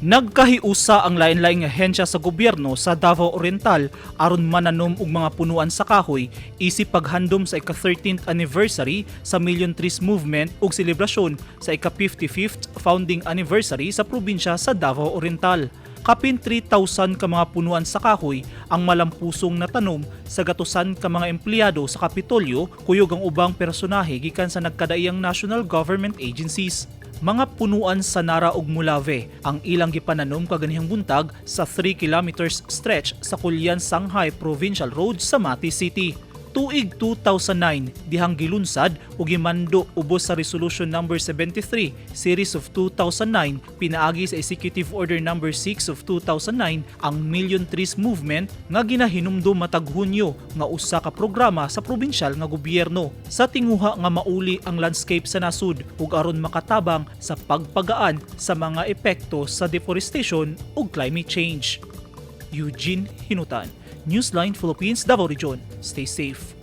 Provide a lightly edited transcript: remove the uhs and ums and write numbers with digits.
Nagkahiusa ang lain-laing ahensya sa gobyerno sa Davao Oriental aron mananom og mga punuan sa kahoy isip paghandom sa ika-13th anniversary sa Million Trees Movement ug selebrasyon sa ika-55th founding anniversary sa probinsya sa Davao Oriental. Kapin 3,000 ka mga punuan sa kahoy ang malampusong natanom sa gatusan ka mga empleyado sa Kapitolyo kuyog ang ubang personahe gikan sa nagkadaiyang national government agencies. Mga punuan sa Nara ug Molave ang ilang gipananom kaganihang buntag sa 3 kilometers stretch sa Culion Sanghay Provincial Road sa Mati City. Tuig 2009 dihang gilunsad ug gimando ubos sa Resolution Number 73 Series of 2009 pinaagi sa Executive Order Number 6 of 2009 ang Million Trees Movement nga ginahinumdom matag Hunyo nga usa ka programa sa probinsyal nga gobyerno sa tinguha nga mauli ang landscape sa nasud ug aron makatabang sa pagpagaan sa mga epekto sa deforestation ug climate change. Eugene Hinutan, Newsline Philippines, Davao Region. Stay safe.